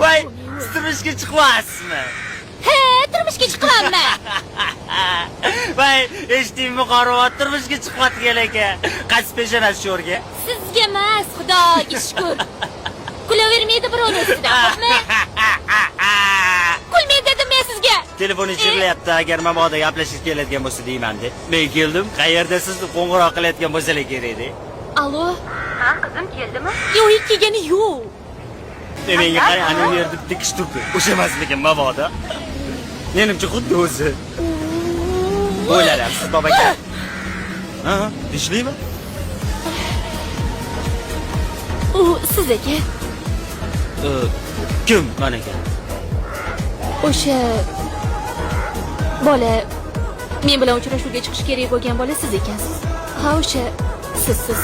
Voy, siz turmushga chiqyapsizmi? He, turmushga chiqyapman. Voy, eshitdingmi, qoravoy, turmushga chiqyotgan ekan. Qaysi peshonasi sho'rga? Sizga emas, Xudoga shukur. Kulavermaydi birovni ustidan, xo'pmi? Kulmang dedim men sizga. Telefon jirillayapti, agar mabodo gaplashib keladigan bo'lsa deyman-de. Men keldim, qayerdasiz deb qo'ng'iroq qilayotgan bo'lsalar kerak de. Alo? Ha, qizim keldimi? Yo'q, kelgani yo'q. Menga qarang, ana u yerda bitta kishi turibdi. O'sha emasmikan mabodo? Menimcha xuddi o'zi. O'ylar siz bobaka. Ha, tinchlikmi? U siz aka. Kim mana ekan? O'sha bola men bilan uchrashuvga chiqish kerak bo'lgan bola siz ekansiz. Ha, o'sha sizsiz.